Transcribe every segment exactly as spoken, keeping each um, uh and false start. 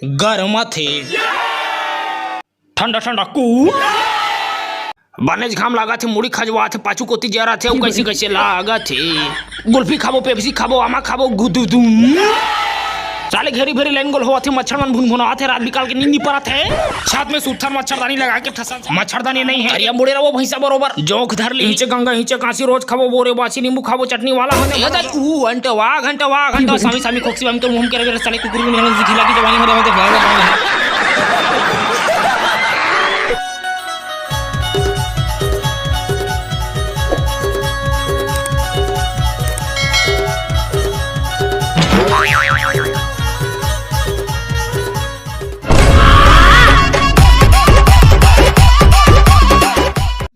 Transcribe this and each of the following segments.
गरमाथे। ठंडा ठंडा कू। बनेच घाम लागत हे, मुड़ी खजवात हे, पाछू कोती जरात हे, अउ कइसे कइसे लागत हे। गुल्फी खाबो, पेप्सी खाबो, आमा खाबो, गुदुदुम। साले घेरी भेरी लाइन गोल होवत हे, मच्छर मन भुनभुनात हे, रात बिकाल के नींद नी परत हे। छत में सुत्थन मच्छरदानी लगा के ठसन। मच्छरदानी नहीं है। अरे अब मुड़े रहो भैंसा बरोबर। जोंक धर ली। हिचे गंगा, हिचे कांसी, रोज खाबो बोरे बासी, नींबू खाबो चटनी वाला होने ए वाला। दाई, ऊ घंटा, वाह घंटा, वाह घंटा, सामी सामी खोक्सी बामी तोर मुंह के रगे, साले कुकुर भी नहीं, खिला की जवानी हो जावे,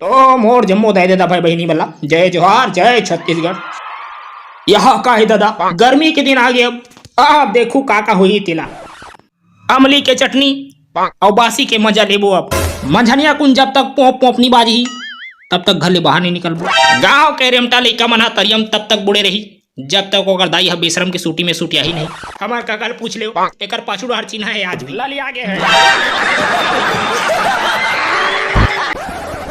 तो तो मोर जम्मो दाई ददा भाई बहिनी मन ला जय जोहार, जय छत्तीसगढ़। यह का हे ददा, गर्मी के दिन आ गे अब, अब देखू का का होही तेला। अमली के चटनी अउ बासी के मजा लेबो अब। मंझनिया कुन जब तक पोंप पोंप नी बाजही, तब तक घर ले बाहर नी निकलबो। गांव के रेमटा लइका मन ह तरियम तब तक बुड़े रही, जब तक ओकर दाई ह बेशरम के सूटी में सूटियाही नहीं। हमर कका ल पूछ लेव, एकर पाछू डहर चिन्हा हे आज भी। ललिया गे हे।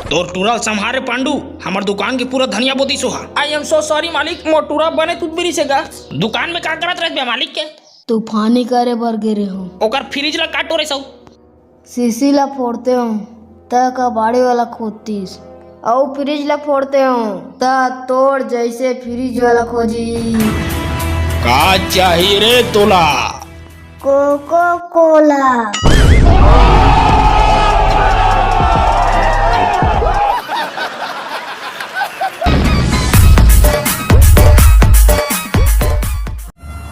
तोर टूरा ल संभार रे पांडू, हमर दुकान के पूरा धनिया बोतिस ओहा। I am so sorry मालिक, मोर टूरा बने तुतबिरी से गा। दुकान में का करत रहत बे मालिक के? तूफानी करे बर गे रेहों। ओकर फ्रिज ला का टोरे सौ? शीशी ला फोड़ते हों, त कबाड़ी वाला खोदतिस। अउ फ्रिज ला फोड़ते हों, त तोर जइसे फ्रिज वाला खोजी। का चाही रे तोला? कोको कोला।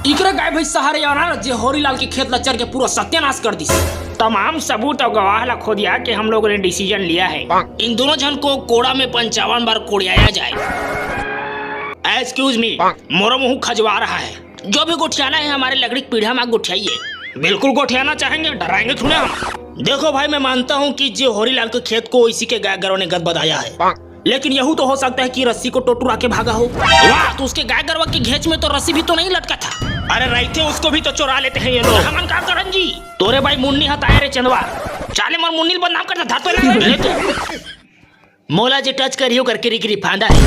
इकरे गाय भैंस सहारे अनारस जे होरीलाल के खेत ला चर के पूरा सत्यानाश कर दिस। तमाम सबूत और गवाह ला खोदिया के हम लोगों ने डिसीजन लिया है, इन दोनों जन को कोड़ा में पंचावन बार कोड़ियाया जाए। एक्सक्यूज मी, मोरो मुंह खजवा रहा है। जो भी गोठियाना है हमारे लकड़ी की पीढ़ा में गोठियाइए। बिल्कुल गोठियाना चाहेंगे, डराएंगे थोड़े हम। देखो भाई, मैं मानता हूँ कि जे होरीलाल के खेत को इसी के गाय गरवा ने गदबदाया है, लेकिन यहू तो हो सकता है कि रस्सी को टोटुरा के भागा हो। वाह, तो उसके गाय गरवा की घेंच में तो रस्सी भी तो नहीं लटका था। अरे रहिथे, उसको भी तो चुरा लेते हैं ये लोग। हमन का करन जी? तोरे भाई मुन्नी हताए रे चंदवा। चाले मोर मुन्नी ल बदनाम करता था तो ले, ले तू। मोला जे टच करियो करके रिकरी फांदा है।